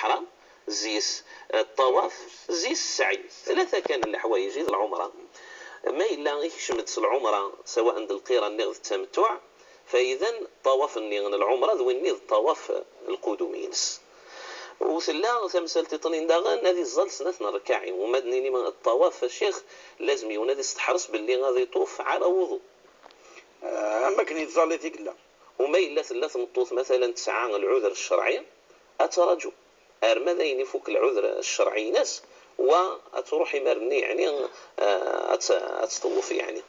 الإحرام، زيس الطواف، زيس السعي، ثلاثة كان الحوايج العمرة. ما إلا يكشمت العمرة سواء عند القيران نغ التمتع، فإذا الطواف النغ العمرة ذوين الطواف القدومينس. وثلا تمثال تطنين داغن هذه الزال سنة ركاعي ومدنيني من الطواف الشيخ لازم يونادي يستحرص باللي غادي يطوف على وضوء. أما كان يتظل لا. وما إلا ثلاث مطوط مثلا تسعة العذر الشرعي أترجو أرمذا يفك العذر الشرعي ناس وأتروح مرني يعني أتطوف يعني.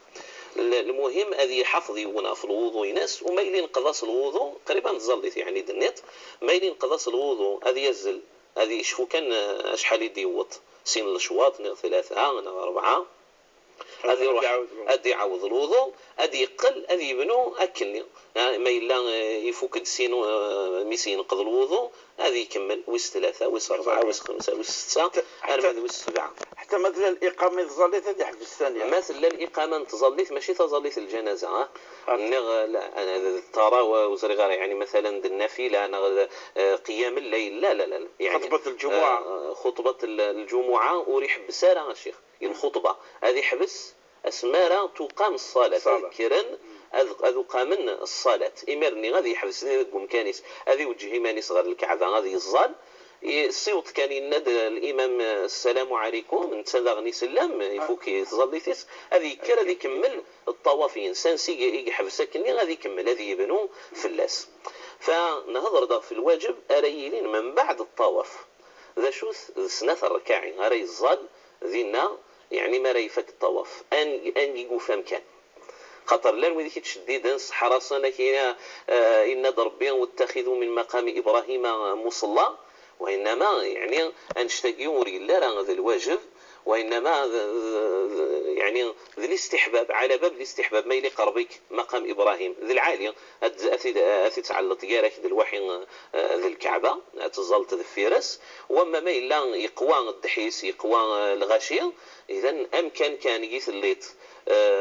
المهم هذه يحافظ يونا في الوضوء ناس، وما إلي انقضاص الوضوء قريبا تزليت يعني دنيت، ما إلي انقضاص الوضوء هذه يزل هذه يشوفو كان شحال يديوط سين الشواط نغ 3 نغ 4 هذه يروح هذه يعوض الوضوء، هذه يقل هذه يبنو أكلني ما إلا يفك سين ميسي ينقض الوضوء هذه يكمل ويس 3 ويس 4 ويس 5 ويس 6 أربعة ويس 7. حتى مثلا الإقامة تظليت هذه يحبس الثانية. مثلا الإقامة تظليت ماشي تظليت الجنازة، ها؟ نغ لا، أنا ترى وزري غير يعني مثلا النافلة، نغ قيام الليل، لا، لا، لا، لا. يعني خطبة الجمعة. خطبة الجمعة وريح بسارة الشيخ الخطبة هذه حبس أسمارة تقام الصلاة. كيرن أذ قامن الصلاة. إمرني غادي يحبس كانيس هذه وجهي ماني صغر الكعبة غادي يزال الصوت كان يند الإمام السلام عليكم انت غني سلام يفوك تظليتيس هذه يكر هذه يكمل الطواف إنسان سي يحبس كني غادي يكمل هذه يبنو فلاس. فنهضر دا في الواجب أريلين من بعد الطواف ذا شوث سنة الركاعي غير يزال ذينا يعني ما راه يفك الطواف أن يقف مكان خاطر لا وين كيتشديد حرصنا كاين إن ربي واتخذوا من مقام إبراهيم مصلى، وإنما يعني أنشتاقي وري لا راه هذا الواجب، وإنما يعني ذا الاستحباب على باب الاستحباب ما يليق ربك مقام إبراهيم ذا العالي أثي تعلط يارك ذا الوحي ذا الكعبة تظل تذفيرس، وما ما إلا يقوى الدحيس يقوى الغاشي. إذن أمكن كان يثليت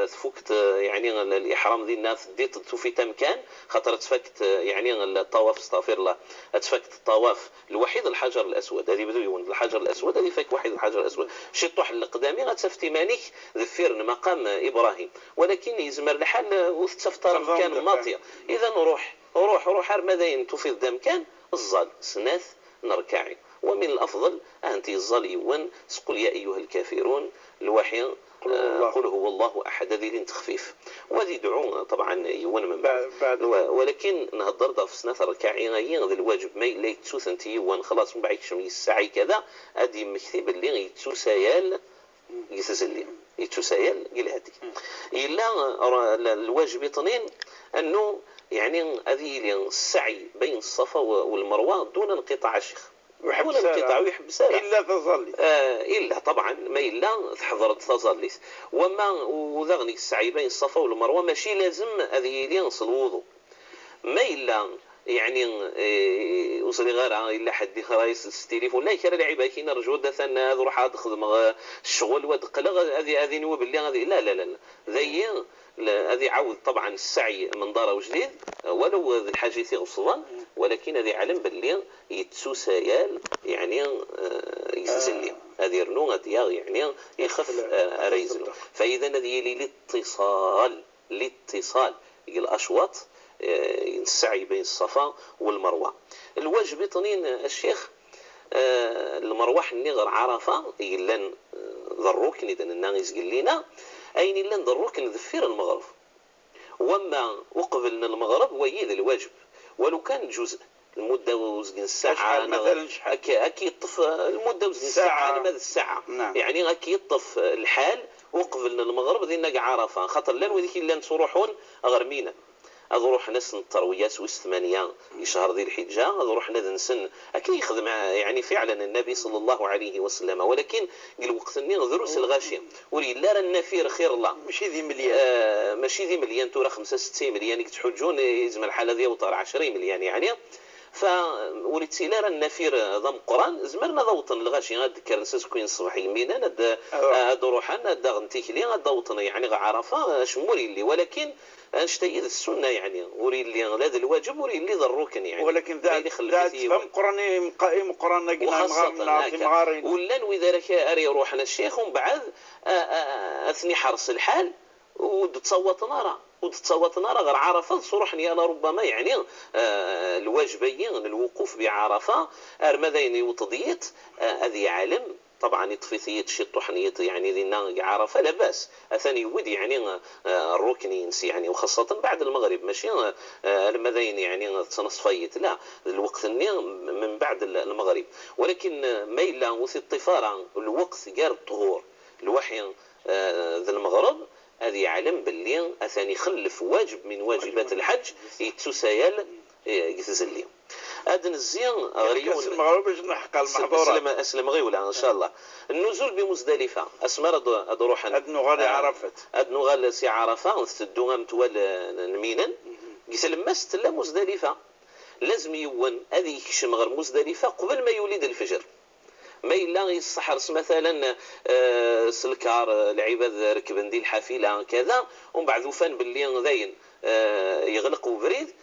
تفكت يعني الإحرام ذي الناس ديت توفي تمكان خاطر تفكت يعني الطواف استغفر الله تفكت الطواف الوحيد الحجر الأسود هذه بدو يون الحجر الأسود هذه فك وحيد الحجر الأسود شي طوح القدامي غتفتي مانيك ذفير مقام إبراهيم، ولكن يزمر الحال وتفتر مكان ماطية. إذا روح روح روح ماذا توفي دم كان الزال سناث نركعي، ومن الأفضل أن تيزال يون سقول يا أيها الكافرون الوحي قل هو الله أحد هذه لين تخفيف وهذه دعو طبعا يون من بعد. ولكن نهضر دا في سنة الركاعي غير ذا الواجب ما لا يتسوس انت يون خلاص من بعد يكشم السعي كذا ادي مكتب اللي يتسوسايال يتسلي يتسايل الهدي. إلا الواجب اثنين أنه يعني هذه السعي بين الصفا والمروة دون انقطاع الشيخ ويحب دون انقطاع ويحب سارة. إلا تظلي. إلا طبعا ما إلا تحضرت تظليت. وما وذغني السعي بين الصفا والمروة ماشي لازم هذه ينص الوضوء. ما إلا يعني وصلي غير إلا حد خرايس التليفون لا يكره لعيبة كاين رجو دثن هذا روح هذا خدم الشغل ودقلق هذه نوب اللي غادي لا لا لا لا ذي هذه عاود طبعا السعي من دار وجديد ولو ذي الحاجة غصبا، ولكن هذه علم باللي يتسوسايال يعني يتسلي هذه رنو غادي يعني يخف ريزلو. فإذا هذه الاتصال الأشواط السعي بين الصفا والمروة. الواجب اثنين الشيخ المروح النغر عرفة إلا ذا الركن إذا الناغيز قال لنا أين إلا ذا الركن ذفير المغرب، وما أقبل المغرب ويد الواجب ولو كان جزء المدة وزن الساعة شحال مثلاً شحال؟ أكي يطف المدة وزن الساعة، ساعة. ماذا الساعة؟ يعني أكي يطف الحال وقبل المغرب ذي عرفة خاطر لا وذيك إلا نتروحون غرمينا هذا روح ناس التروية سويس 8 شهر ذي الحجة هذا روح ناس نسن أكيد يخدم يعني فعلا النبي صلى الله عليه وسلم، ولكن الوقت الني غدروس الغاشية ولي لا راه النفير خير الله ماشي ذي مليان. ماشي ذي مليان تورا 5 6 مليان تحجون يزم الحالة ذي وطار 10 مليان يعني. فوليت سيلا راه النفير ذا مقران زمرنا ذا الغاشي غاد كان سكوين الصباح يمينا هاد روحان هاد غنتيكلي غاد وطن يعني عرفه شموري اللي، ولكن انشتي السنة يعني وري اللي لا ذا الواجب وري اللي ذا الركن يعني. ولكن ذا قراني مقران قلنا ولا واذا راك اري روحنا الشيخ ومن بعد اثني حرص الحال وتصوت نارا وتصوت نارا غير عرفه صروحني انا ربما يعني الواجبين الوقوف بعرفه ارمذين وتضييت هذه عالم طبعا يطفي ثيت شي طحنيت يعني دينا عرفه لا باس اثاني يود يعني الركن ينسي يعني، وخاصة بعد المغرب ماشي المذين يعني تنصفيت لا الوقت من بعد المغرب، ولكن ما الا وثي الطفاره الوقت كار الطهور الوحي ذا المغرب هذه يعلم باللي اثاني خلف واجب من واجبات الحج يتسايل يتزلي هاد نزيان غريون المغرب باش نحق المحظورات اسلم غيولا ان شاء الله. النزول بمزدلفة اسمر اد روحا اد نغال عرفه اد نغال سي عرفه تدو متوال نمينا قلت تلا مزدلفة لازم يون هذه يكشم غير مزدلفة قبل ما يولد الفجر، ما الا يصحرس مثلا سلكار العباد ركبن دي الحافلة كذا ومن بعد وفان باللي ذاين يغلق وبريد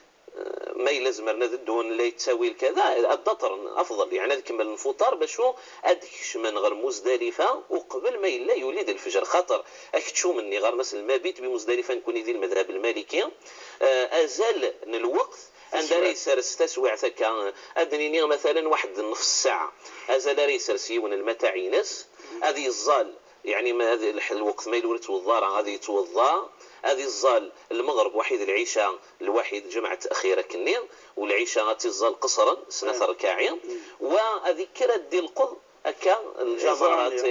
ما يلزم لنا الدون لا يتساوي كذا الدطر افضل يعني نكمل الفطار باش ادكش من غير مزدلفة وقبل ما الا يولد الفجر، خاطر اكتشو مني غير مثل المبيت بمزدلفة نكون يدير المذهب المالكي ازال الوقت عند يسرس تسويع تكا ادنيني مثلا واحد نص ساعة ازال يسرس يون المتاعينس هذه الزال يعني ما هذه الوقت ما يلورت توضا راه غادي يتوضا هذه الزال المغرب وحيد العشاء الوحيد جمعة أخيرة كني والعشاء غتزال قصرا سنة ركاعين وهذه كرا ديال القض هكا الجمرات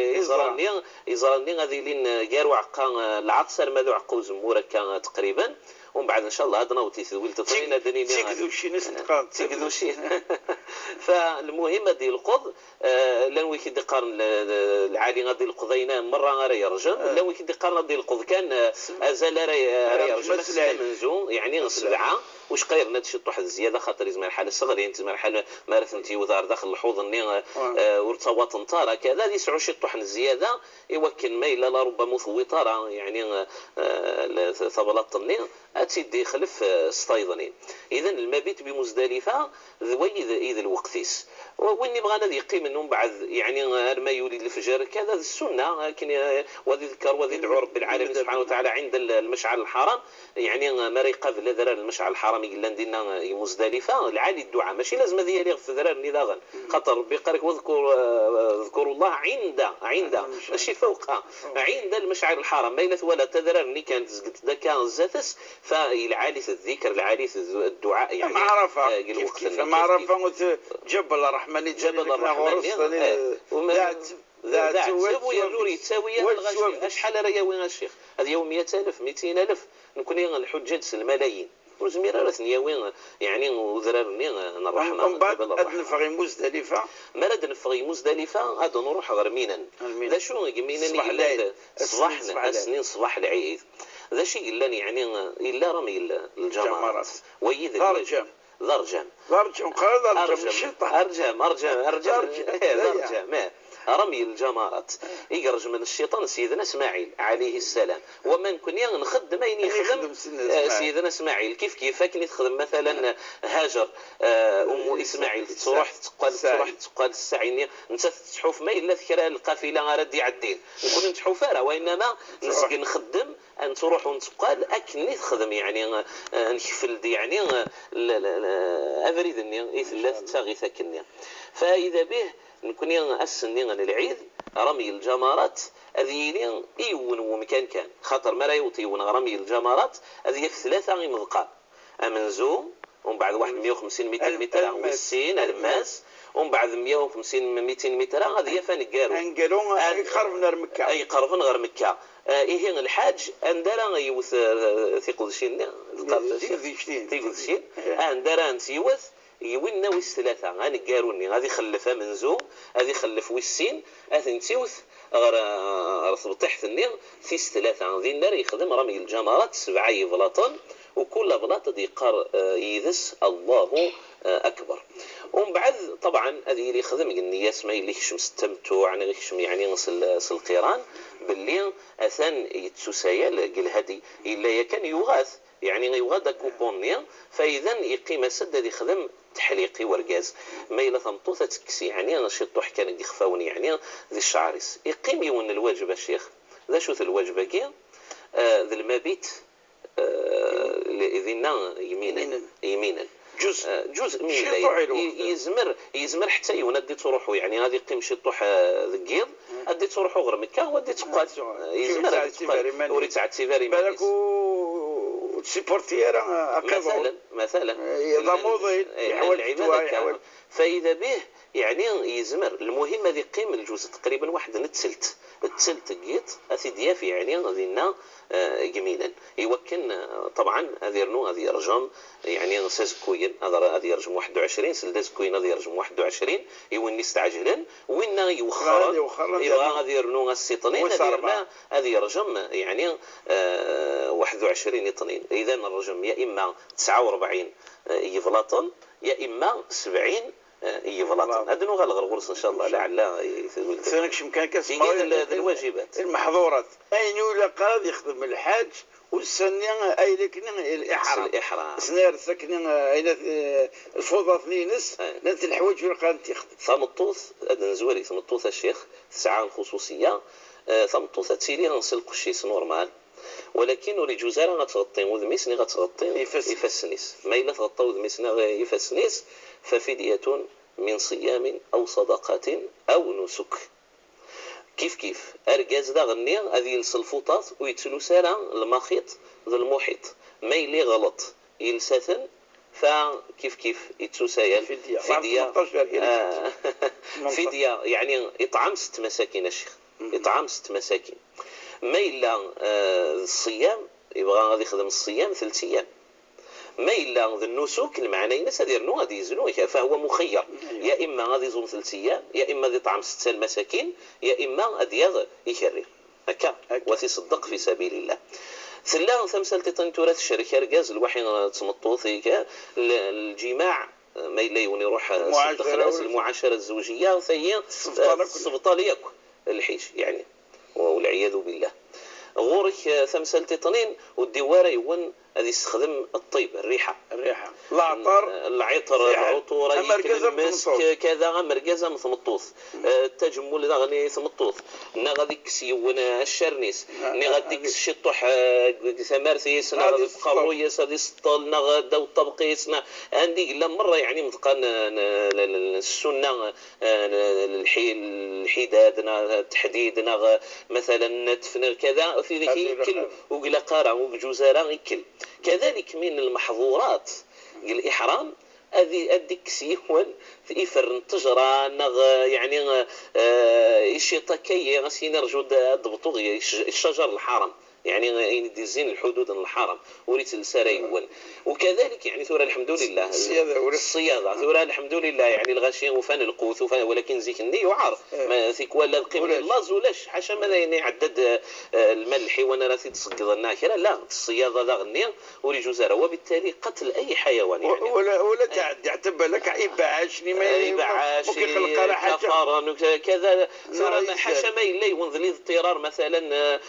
إزراني غادي لين كار وعقا العطسر ماذا عقو زمور هكا تقريبا ومن بعد ان شاء الله هاد نوتي ثويل تطرينا دنيا تيكذوشي ناس تقارن تيكذوشي. فالمهم هذه القض لان ويكيد قارن العالي غادي القضينا مرة غير يرجم لا ويكيد قارن غادي القض كان ازال راه يرجم منزو يعني سبعة واش قايرنا شي طوح الزيادة خاطر زمان الحالة الصغري انت مرحلة ما رثنتي وثار داخل الحوض ني ورتواط نطاره كذا يسعوا شي طحن الزيادة ايوا كان ما الا لربما ثويطاره يعني ثبلط الني اتيدي يخلف سطايضنين. اذا المبيت بمزدلفة ذوي اذا الوقتيس وين بغانا يقيم من بعد يعني ما يولد الفجر كذا السنة لكن وذي ذكر وذي دعو رب العالمين سبحانه وتعالى عند المشعر الحرام يعني ما يقابل ذرار المشعر الحرام الا ندينا مزدلفة العالي الدعاء ماشي لازم هذه اللي في ذرار ني خاطر ربي قالك واذكر اذكروا الله عند ماشي فوق عند المشعر الحرام ما الا ولا تذرار اللي كانت زقت داك زاتس فالعالي الذكر العالي الدعاء يعني معرفة كيف معرفة جبل الرحمن جبل الرحمن ذات ويا يتساوي شحال راه ياوي الشيخ هذا يوم 100000 200000 نكون الحجاج الملايين وزميرة راه ثنياوي يعني وذرارني الرحمة. ومن بعد نفغي مزدلفة ما راد نفغي مزدلفة غاد نروح غير مينا ذا شو مينا صباح السنين صباح العيد ذا شيء إلا يعني إلا رمي الجمرات ويذ ضرجم ضرجم ضرجم قال ضرجم أرجم أرجم أرجم ضرجم رمي الجمرات يقرج من الشيطان سيدنا اسماعيل عليه السلام ومن كن نخدم اين يخدم سيدنا اسماعيل كيف كيف كان تخدم مثلا هاجر ام اسماعيل تروح تقال تروح تقال الساعين انت تحوف ما الا ذكر القافلة غير يعدين نكون نتحوف راه وانما نزق نخدم ان تروح ونتقال اكني تخدم يعني نكفل يعني افريدني ثلاث تاغيث كني فاذا به نكون السنين العيد رمي الجمرات هذه ايون ومكان كان خاطر ما يوطيون رمي الجمرات هذه في ثلاثة مضقان امنزو ومن بعد واحد 150 200 متر والسين الماس ومن بعد 150 200 متر هذه فنقارو انقارو يقرب غير مكة اي قرب غير مكة إيه الحاج اندرا يوث ثيقودشين ثيقودشين اندرا نتيوث يوينا ويس ثلاثة غنقاروني غادي يخلف منزو غادي يخلف ويسين أثنتيوث غير تحت ثيس ثلاثة غادي النار يخدم رمي الجمرات 7 بلاطن وكل بلاط يقر يدس الله اكبر. ومن بعد طبعا هذه اللي يخدم النياس ما اللي يكشم التمتع يعني يكشم يعني القران باللي اثان يتسوسايا الهدي الا كان يغاث يعني يغاد كوبونيا، فاذا يقيم سد يخدم تحليقي ورقاز ما الا تمطوط تكسي يعني شي طوح كان يخفاون يعني ذي الشعريس يقيم يون الواجب الشيخ ذا شو الواجب كي ذا المبيت ذينا يمينا يمينا جزء من يزمر حتى يون دي تروحو يعني غادي يقيم شي طوح ذكيض ادي تروحو غير مكة ودي تقعد يزمر وري تعتي فاري بالك سيبورتيرا مثلا العبادة. فإذا به يعني يزمر المهم هذه قيم الجزء تقريبا واحد نتسلت التسلت قيت أثي يعني غادينا يمينا يوكن طبعا هذه رنو هذه يرجم يعني سازكوين هذا يرجم 21 سلدازكوين هذا يرجم 21 يوني استعجلن وين يوخر يبغى غادي يرنو السيطنين هذه يرجم يعني 21 طنين. اذا الرجم يا اما 49 يفلاطن يا اما 70 يفلاطن. هذا نغال غرغرس ان شاء الله لعل ثانك كان كاس الواجبات المحظورات اين ولا قاضي يخدم الحاج والسنة اي لكن الاحرام سنار سكن اين الفوضى اثنينس نانت الحوايج ولا قاضي تخدم ثمطوث هذا نزوري ثمطوث الشيخ تسعة الخصوصية ثمطوث تسيلي غنسل قشيس نورمال ولكن وري جوزارا غتغطي وذميس ني غتغطي يفسنيس ما الا تغطى وذميس يفسنيس ففدية من صيام او صدقة او نسك. كيف كيف ارجاز دا غني غادي يلص الفوطات ويتلو سارة المخيط ذا المحيط ما يلي غلط يلساتن فكيف كيف يتسوسايل فدية فدية يعني اطعام 6 مساكين الشيخ اطعام 6 مساكين. ما الا الصيام يبغى غادي يخدم الصيام 3 ايام. ما الا النسك المعنى الناس غادي يرنو غادي يزنو فهو مخير يا اما غادي يزوم 3 ايام يا اما غادي يطعم 6 المساكين يا اما غادي يكرر هكا وتصدق في سبيل الله. ثلا ثمثال تطنتورات الشركة ركاز الوحي تمطوط الجماع ما الا يوني يروح المعاشره الزوجية ثي السبطال ياك الحيش يعني والعياذ بالله. غورك ثمثال تطنين والدواره يون هذه يستخدم الطيب الريحة العطر العطر العطور المسك كذا مركزه مثمطوث التجمل ذا غني ثمطوث نا غادي كسيون الشرنيس ني غادي كس شي طوح ثمارثيس نا غادي قرويس غادي سطل نا غدا الطبقيس نا عندي لا مرة يعني متقن السنة الحداد نا التحديد نا مثلا تفنر كذا في ذيك يكل وقلا قارا وجزاره يكل. كذلك من المحظورات الإحرام أديك سيون في التجرة نغ يعني الشيطاكي غاسي نرجو ضبطو الشجر الحرام يعني يدزين الحدود الحرام وريت السرايون. وكذلك يعني ثورة الحمد لله الصيادة ثورة الحمد لله يعني الغاشي وفان القوت وفان ولكن زيك يعار ما ثيك ولا القيمة لا زولاش حاشا ما يعني عدد المال الحيوان راه تسقط الناكرة لا الصيادة ذا غني وري جزارة وبالتالي قتل أي حيوان يعني ولا تعدي اعتبر لك إبعاش ما إبعاش كفارا كذا ثورة حاشا ما إلا ينظلي اضطرار مثلا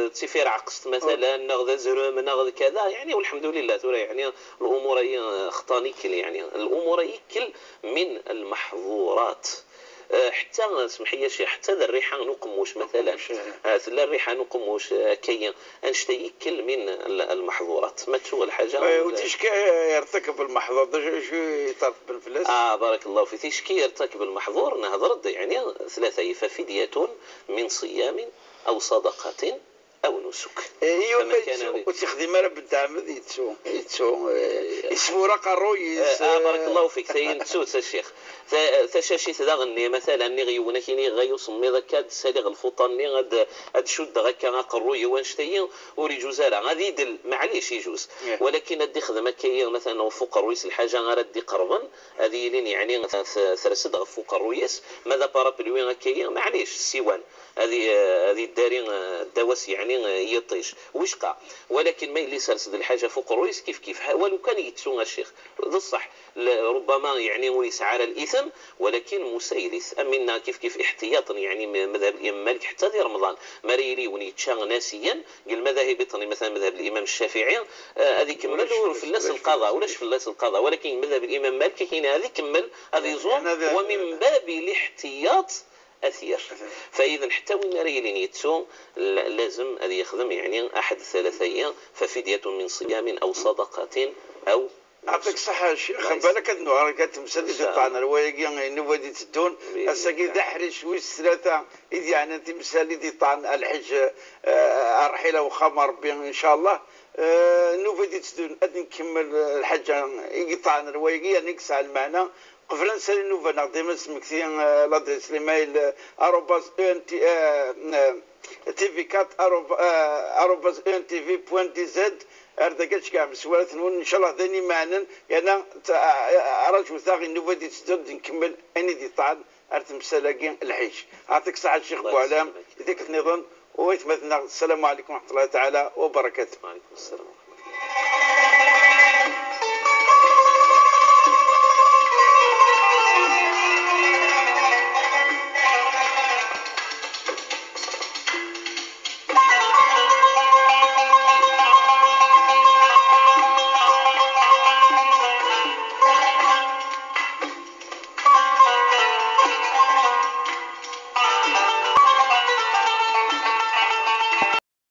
تسفير عقصت مثلا نغذا زرم نغذا كذا يعني والحمد لله ترى يعني الامور هي خطاني كل يعني الامور يكل من المحظورات. حتى اسمح لي شي حتى الريحة نقموش مثلا لا الريحة نقموش كاين انشتا يكل من المحظورات ما تشغل حاجة. وتشكي يرتكب المحظور شو يطرف بالفلس بارك الله فيك تشكي يرتكب المحظور نهضر يعني ثلاثة ففدية من صيام او صدقه او نسك. ايوا وتخدم راه بالدعم يتسو يتسو يسمو قرويس بارك الله فيك ثين تسوس الشيخ ثشاشي ذا غني مثلا ني غيونا كيني غيوصمي ذاك سالي الفوطاني غاد شد غاكا قروي وانشتي وري جوزالا غادي يدل معليش يجوز ولكن ادي خدمة كي مثلا فوق الرويس الحاجة غير ادي قربا هذه لين يعني ثرسد غ فوق الرويس ماذا بارابلوي غاكي معليش السيوان هذه الدارين الدواس يعني يعني يطيش وشقا. ولكن ما اللي سرسد الحاجة فوق رويس كيف كيف ولو كان يتسون الشيخ الصح ربما يعني ويسعى على الاثم، ولكن مسيلس امنا كيف كيف احتياطا يعني مذهب الامام مالك حتى في رمضان مريلي ونيتشا ناسيا قال مذاهب مثلا مذهب الامام الشافعي هذه كمل وفلاس القضاء ولاش فلاس القضاء، ولكن مذهب الامام مالك كاين هذه كمل هذه يزوم ومن باب الاحتياط أثير. فإذا حتى وين ريلين يتسو لازم هذه يخدم يعني أحد الثلاثية، ففدية من صيام أو صدقة أو. يعطيك الصحة الشيخ، بالك هاد النهار كتمثل اللي طعنا الوايقي النوبة دي تدون الساقي دحري ويس ثلاثة إذ يعني تمثال دي طعن الحج الرحيلة وخام ربي إن شاء الله. النوبة دي تدون أد نكمل الحج يقطعنا الوايقي نقص على المعنى قبل نسالي النوبة نقدم سمكتي l'adresse l'email arobase ENT TV 4 arobase ENTV point DZ أرداكاتش كاع مسوالات نون إن شاء الله ذاني معنا يعني رجل ثاغي النوبة دي تدون نكمل أني دي طعن أرتمسالاكي الحج. يعطيك الصحة الشيخ بوعلام ذيك النظام ويتمثلنا. السلام عليكم ورحمة الله تعالى وبركاته. وعليكم السلام.